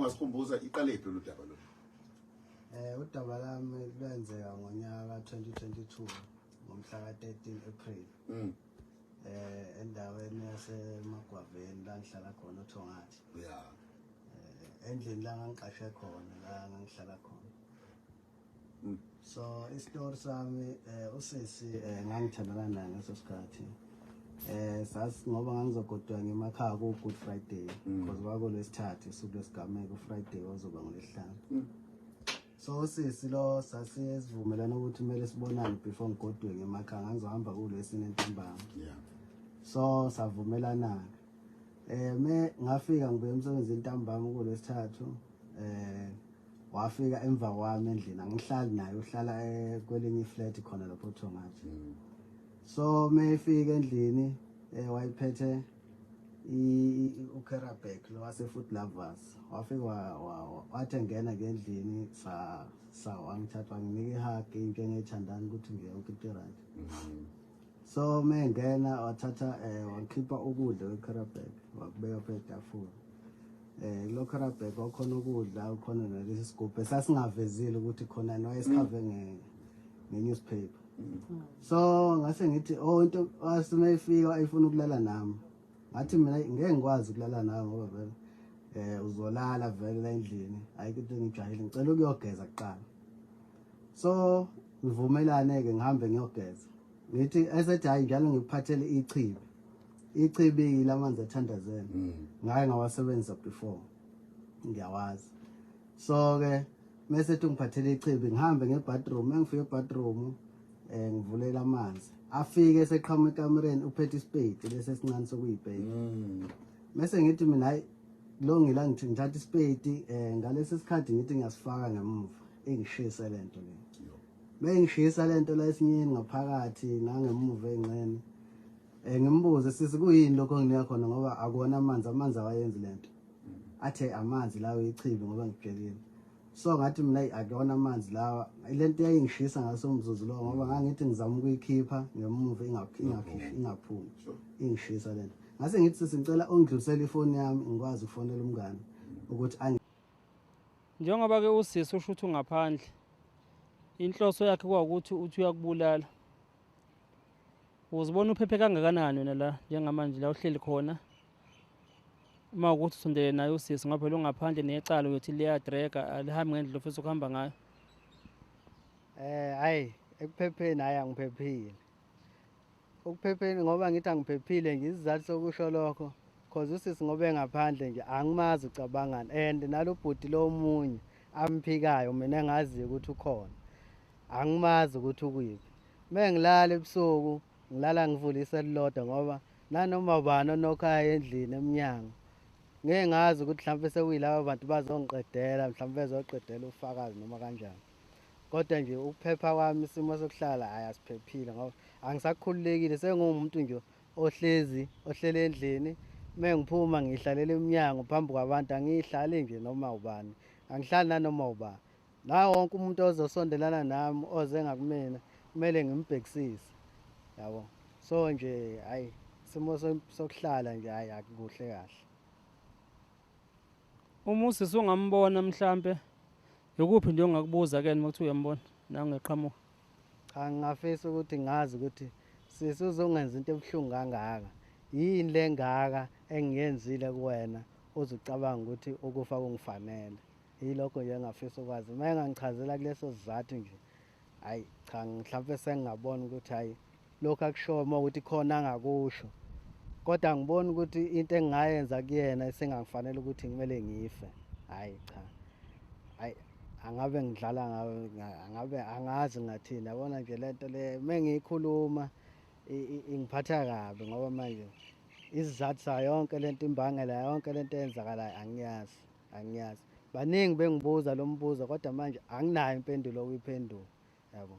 Ungasikhumbuza iqalephi lolu daba lolu? Udaba lami lwenzeka ngonyaka ka-2022 ngomhla ka-13 April. Endaweni yaseMagwaveni la ngihlala khona oThongathi. Endlini la ngangiqashe khona la ngangihlala khona. So isitori sami, usisi ngangithandana naye ngaso sikhathi. Sasi ngoba ngangizogoduka ngemakhaya ku Good Friday because kwakulesithathu usuku lesigameko, Friday ozoba ngolesihlanu. So usisi lo sasivumelana ukuthi kumele sibonane before ngigoduke ngemakhaya, ngangizohamba kulesine ntambama. So savumelana me ngafika ngibuye emsebenzini ntambama kulesithathu, wafika emva kwami endlini. Angihlali naye, uhlala kwelinye iflat khona lapho oThongathi. So mayefika endlini wayiphethe uCarabek lo wase Food Lovers. Wafika wathi engena ngendlini sa sa wangithatha, wanginika ihug, into engayithandani ukuthi nje yonke into right. So mengena wathatha wakhipha ukudla kweCarabek, wakubeka phezu kwetafula. Lo Carabek kwakhona ukudla, ukhona nalesi sigubhu esasingavezile ukuthi khona wayesikave nge newspaper. So ngase ngithi, oh, into wasemefika ayifuna ukulala nami. Ngathi mina ngeke ngikwazi ukulala nawe ngoba vele uzolala vele la endlini, ayikho into engijwayele, ngicela ukuyogeza kuqala. So ngivumelane ke ngihambe ngiyogeza. Ngithi esethi hayi, njalo ngikuphathele ichibi. Ichibi lamanzi athandazela. Ngake ngawasebenzisa before, ngiyawazi. So ke mase ethi ngiphathele ichibi, ngihambe ngebathroom. Engifike ebathroom ngivulela amanzi, afike eseqhamuka ekamereni uphethe isipedi lesi esincane sokuyipenda. Mase ngithi mina hayi, kulungile, ngithi ngithatha isipedi ngalesi sikhathi ngithi ngiyasifaka ngemuva, ingishise lento le. Bengishisa lento la esinyeni ngaphakathi nangemuva engxene. Ngimbuze, sisi, kuyini lokho onginika khona? Ngoba akuwona amanzi, amanzi awayenzi lento. Athe amanzi lawo, ichibi, ngoba ngikutshelile. So ngathi mina, "Ayi, akuwona amanzi lawa." Lento yayingishisa ngaso umzuzu lo ngoba ngangithi ngizama ukuyikhipha ngemuva ingakhishi, ingaphumi. Ingishisa lento. Ngase ngithi, sisi, ngicela ungidlulisele ifoni yami ngikwazi ukufonela umngane ukuthi angi Njengoba-ke usisi usho ukuthi ungaphandle, inhloso yakhe kwawukuthi uthi uyakubulala. Uzibona uphephe kangakanani wena la njengamanje la uhleli khona? Uma ukuthi usondele naye usisi, ngoba phela ungaphandle necala uyothi liyadrega, alihambi ngendlela ofisa ukuhamba ngayo. Hayi, ekuphepheni hayi, angiphephile. Ukuphepheni ngoba ngithi angiphephile nje, isizathu sokusho lokho cause usisi ngoba engaphandle nje angimazi ucabangani, and nalo bhuti lo omunye amphikayo mina engaziyo ukuthi ukhona, angimazi ukuthi ukuyiphi. Mengilala ebusuku ngilala ngivula iselilodwa ngoba nanoma ubani onokhaya endlini emnyango ngeke ngazi ukuthi mhlawumbe sekuyilaba bantu bazongiqedela, mhlawumbe bezoqedela ufakazi noma kanjani. Kodwa nje ukuphepha kwami, isimo sokuhlala, hhayi, asiphephile ngoba angisakhululekile, senguwumuntu nje ohlezi ohlele endlini. Uma ngiphuma ngihlalela emnyango phambi kwabantu, angiyihlali nje noma ubani, angihlali nanoma ubani. La wonke umuntu ozosondelana nami oze ngakumina kumele ngimbhekisise, yabo. So nje hhayi, isimo sokuhlala nje hhayi, akukuhle kahle. Uma usisi ungambona mhlampe, ikuphi nje ongakubuza kuyena uma kuthiwa uyambona nangu eqhamuka? Cha, ngingafisa ukuthi ngazi ukuthi sisi uzongenza into ebuhlungu kangaka, yini le ngaka engiyenzile kuwena uzucabanga ukuthi ukufa kungifanele? Yilokho nje engingafisa ukwazi. Uma engangichazela kuleso sizathu nje, hhayi cha, mhlawumpe sengingabona ukuthi hhayi, lokhu akushoyo uma ukuthi khona angakusho, kodwa angiboni ukuthi into engingayenza kuyena isengangifanele ukuthi kumele ngife. Hhayi cha, hhayi, angabe ngidlala ngawe, angabe angazi ngathini. Yabona nje lento le uma ngiyikhuluma ingiphatha kabi ngoba manje isizathu sayo yonke lento, imbangela yonke lento eyenzakalayo angiyazi, angiyazi. Baningi bengibuza lo mbuzo kodwa manje anginayo impendulo okuyiphendula, yabo.